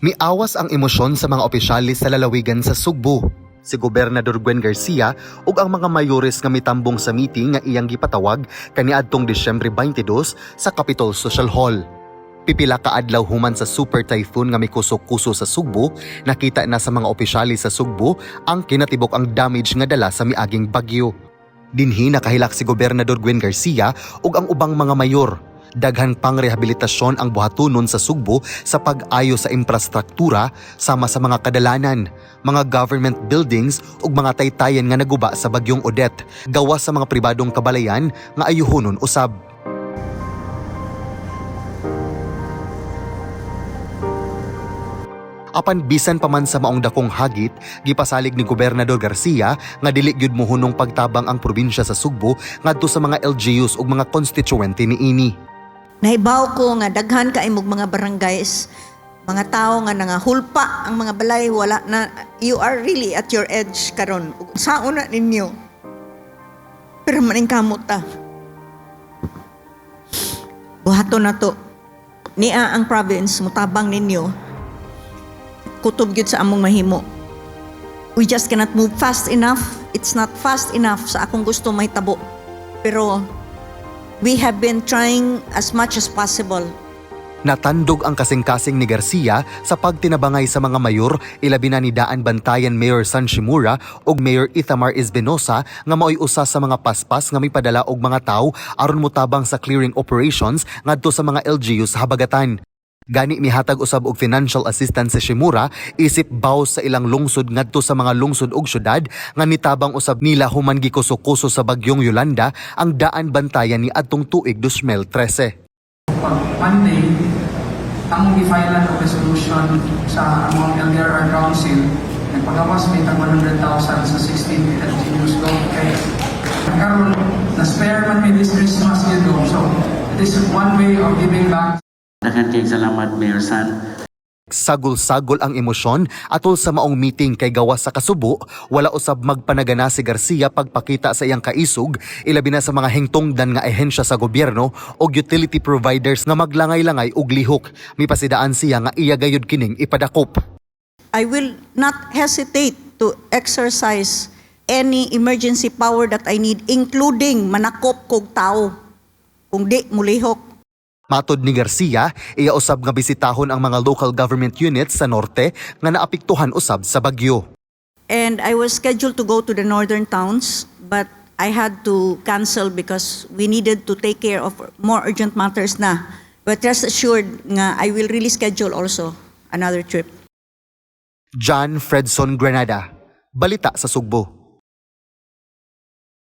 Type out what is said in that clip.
Miawas ang emosyon sa mga opisyalis sa lalawigan sa Sugbo. Si Gobernador Gwen Garcia ug ang mga mayores nga mitambong sa meeting nga iyang gipatawag kaniadtong Disyembre 22 sa Capitol Social Hall. Pipila ka adlaw human sa super typhoon nga mikusok-kuso sa Sugbo, nakita na sa mga opisyalis sa Sugbo ang kinatibok ang damage nga dala sa miaging bagyo. Dinhi nakahilak si Gobernador Gwen Garcia ug ang ubang mga mayor. Daghan pang rehabilitasyon ang buhatonon sa Sugbo sa pag-ayo sa infrastruktura sama sa mga kadalanan, mga government buildings ug mga taytayan nga naguba sa bagyong Odette, gawas sa mga pribadong kabalayan nga ayuhonon usab. Apan bisan pa man sa maong dakong hagit, gipasalig ni Gobernador Garcia nga dili gyud mohunong pagtabang ang probinsya sa Sugbo ngadto sa mga LGUs ug mga konstituente niini. Nahibaw ko nga daghan kay mog mga barangays, mga tao nga nangahulpa ang mga balay, wala na, you are really at your edge karon. Saon na ninyo. Pero maning kamot ta. Buhaton na to. Nia ang province mutabang ninyo. Kutob gyud sa among mahimo. We just cannot move fast enough. It's not fast enough sa akong gusto mahitabo. Pero we have been trying as much as possible. Natandog ang kasing-kasing ni Garcia sa pagtinabangay sa mga mayor, ilabi na ni Daan Bantayan Mayor San Shimura ug Mayor Itamar Espinosa nga maoy usa sa mga paspas nga mipadala og mga tawo aron motabang sa clearing operations ngadto sa mga LGU sa habagatan. Gani mihatag usab og financial assistance si Shimura isip baw sa ilang lungsod ngadto sa mga lungsod ug syudad nga nitabang usab nila human gikuso-kuso sa bagyong Yolanda ang Daan Bantayan ni adtong tuig 2013. Pag Monday, among gi-filean og resolution sa among LDRR Council, nagpagawas mi tag 100,000 sa 16 LGUs go. Kay karon na spare man mi this Christmas yun go. So it is one way of giving back. Daghan kayong salamat, Mayor San. Sagol-sagol ang emosyon atol sa maong meeting kay gawas sa kasubo, wala usab magpanagana si Garcia pagpakita sa iyang kaisog, ilabi na sa mga hingtungdan nga ahensya sa gobyerno o utility providers nga maglangay-langay og lihok. Mipasidaan siya nga iya gayud kining ipadakop. I will not hesitate to exercise any emergency power that I need, including manakop kog tao kung di mulihok. Matod ni Garcia, iya usab nga bisitahon ang mga local government units sa norte nga naapektuhan usab sa bagyo. And I was scheduled to go to the northern towns, but I had to cancel because we needed to take care of more urgent matters na. But rest assured nga I will really schedule also another trip. John Fredson Granada, Balita sa Sugbo.